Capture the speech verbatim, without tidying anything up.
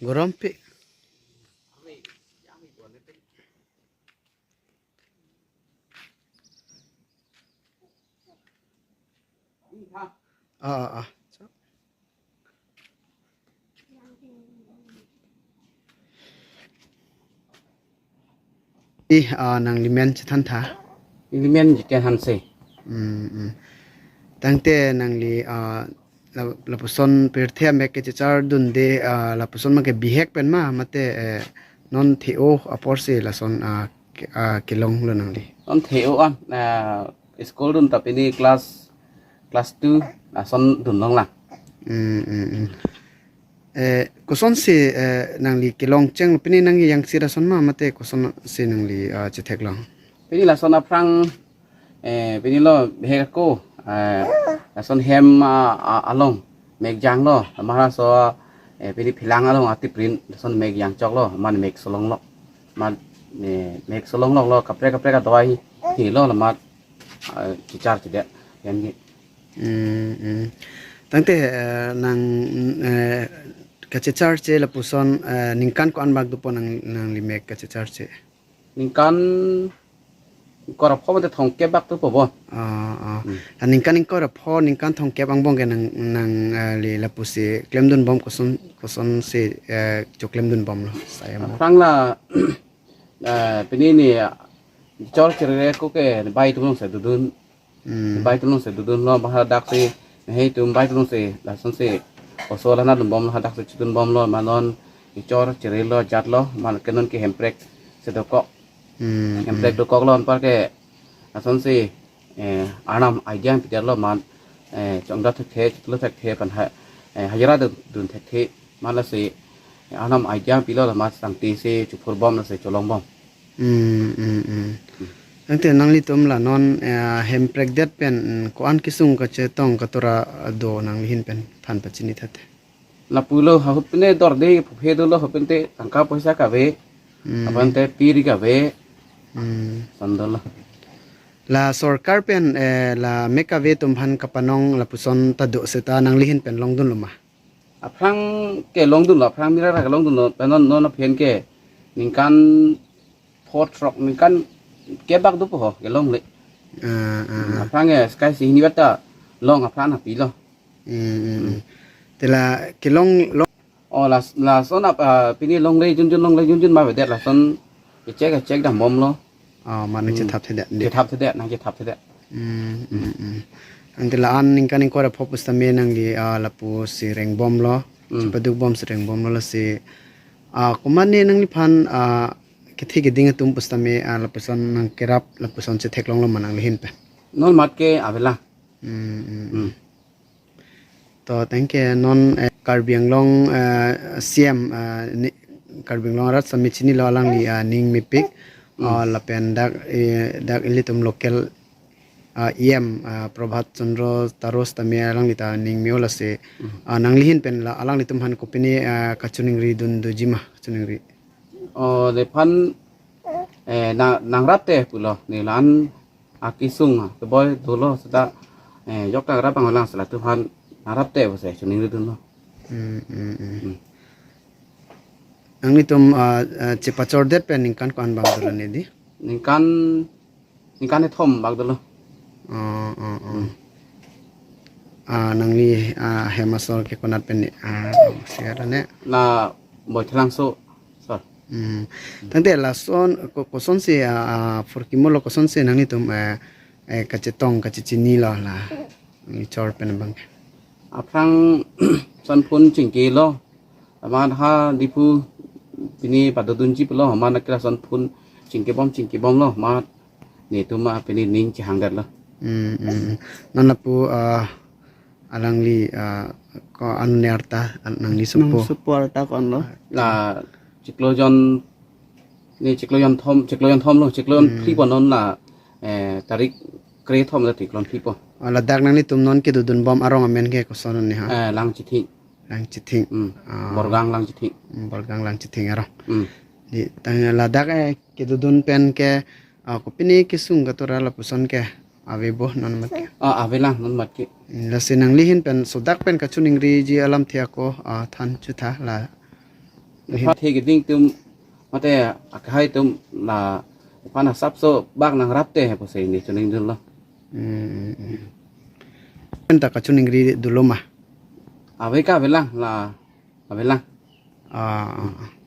Gorom pi. Ah, ah, ah. Ih, ah, nangli men chethan tha. Neli men Jiten Hanse. Hmm, hmm. Tangte nangli, ah, la-, lapuson pirthe amek kechechar dunde, ah, lapuson ma ke bihek pen ma, mate, eh, non the-o apor si lason, ah, ke-, ah, kelong lo nangli. Non the-o an, ah, school dun ta pini class, class two, lason dun longlang. Hmm, hmm, hmm. Eh, kosonsi, eh, nangli kelong cheng, pini nangli yang sira son ma, mate kosonsi nangli, ah, chetheklong? Pini lason aphrang, eh, pini lo bihek ako, eh, lason hem, ah, ah, along mek janglo, amahra so, eh, pini philang along atiprin lason mek jangchoklo, man mek solonglo, man, eh, mek solonglo, lo kaprek kaprek adawai hilo, lamat, ah, kechar chedet, yan ye. Hmm, hmm. Tangte, eh, nang, eh, kachechar che lapuson, eh, ningkan ko-an bak dopo nang, nangli mek kachechar che? Ningkan ingkoi ra pho mate thomkep bak dopo bo. Ah, ah. Hmm. La ningkan ingkoi ra pho, ningkan thomkep angbong ke nang, nang, eh, li lapusi klemdun bom, koson, kosonsi, eh, choklem dun bomlo, saya mo. Aphrang la, eh, pini ni, ah, chor cherere ako ke bai atum along si dodun. Hmm. Bai atum along si dodunlo, ba hadaksi, nehei atum bai atum along si, lasonsi oso alana dun bomlo, hadaksi chodun bomlo, ma non kechor cherelo, jatlo, ma ke non ke hemprek si dokok. Hmm, hemprek, hmm, dokoklo, anpar ke lasonsi, eh, arnam idea pidetlo, ma, eh, chongdat thekthe, chotlo thekthe, pen ha, eh, hajira dun, dun thekthe, ma lasi, eh, arnam idea pilo, la ma sangti si chophur bom, lasi cholong bom. Hmm, hmm, hmm. Tangte nanglitum la non, eh, hemprek det pen, hmm, ko-an kesung kachetong katora do nangli ahin pen than pachini thate? Lapulo, ha ahut pen dorde, phuphe dolo, ahut pen te tangka poisa kave, hmm, aphan te piri kave, hmm, son dolo. La sorkar pen, eh, la mek kave atum aphan kapanong lapuson ta do seta nangli ahin pen longdunlo ma? Aphrang ke longdunlo, aphrang mira ra ke longdunlo, pen non, non aphan ke ningkan pho throk, ningkan kep bak dopo ho kelongle. Ah, ah, hmm, ah. Aphrang ke sky si hini bata long aphrang apilo. Hmm, hmm, hmm. Te la kelong long. Oh, la, lason ap, ah, pini longle junjun, longle junjun ma avedet, lason kechek kechek dam bomlo. Ah, ma nang, hmm, chethap thedet, de. Chethap thedet, nang chethap thedet. Hmm, hmm, hmm. Ante la-an ningkan ingkoi ra pho pusitame nangli, ah, lapusi reng bomlo, hmm, chepaduk bomsi reng bomlo, lasi, ah, komatne nangliphan, ah, kethe keding atum pusitame, ah, lapuson nangkerap, lapuson chetheklonglo ma nangli ahin pen? Non mat ke avelang. Hmm, hmm, hmm. Hmm. To tangte non, eh, Karbi Anglong, eh, C M, eh, ni, Karbi Anglong arat sitame chinilo alangli, ah, ning mepik, hmm, ah, lapen dak, eh, dak ilitum local, ah, E M, ah, Prabhat Chandra Taro sitame alangli ta ning me-o, lasi, hmm, ah, nangli ahin pen la alanglitum aphan kopine, ah, kachiningri dun doji ma, kachiningri? Oh, nephan, eh, na, nangrap te pulo, ne la-an akesung, ah, keboi dolo seta, eh, jok ta rap anglang, si latum aphan nangrap te pusi chiningri dunlo. Hmm, hmm, hmm. Hmm. Nanglitum, ah, ah, chepachordet pen ningkan ko-an bak dolo ne di? Ningkan, ningkan kethom bak dolo. Oh, oh, oh. Hmm. Ah, nangli, ah, hem asor ke konat pen ne, ah, siar ne? La Boithalangso, sir. Hmm. Tangte lason, ko-, kosonsi, ah, ah, forkimo lo, kosonsi nanglitum, eh, eh, kachetong, kachechinilo la nangli chor pen abang? Aphrang son phun chingkilo. Amat ha Diphu pini padodunji pulo, amat nang ke lason phun chingkibom, chingkibomlo, amat netum ma pini ning chehangdetlo. Hmm, hmm, hmm. Non lapu, ah, alangli, ah, ko-an ne arta, an-, nangli sopo? Nang sopo arta ko-an lo? La chiklo jon, ne chiklo jonthom, chiklo jonthom lo, chiklo jon, hmm, phli pon non la eh, tarik kre thom ta thik lon pipo. Ah, ladak nanglitum non kedodun bom arong amen ke koson ni ha? Eh, Langchithing. Langchithing. Hmm. Ah. Borgang Langchithing. Hmm, Borgang Langchithing arong. Hmm. Di tang ladak eh kedodun pen ke, ah, kopine kesung katora lapuson ke ave bo non mat ke. Ah, ave lang non mat ke. Hmm, lasi nanglihin pen sodak pen kachiningriji alamthe ako, ah, than chutha la. Iphan the keding atum mate akhai atum la iphan asapso bak nangrapte he pusi ne chiningdunlo. Hmm. Pen ta kachiningri dolo ma? Ave ke ave lang la ave lang. Ah.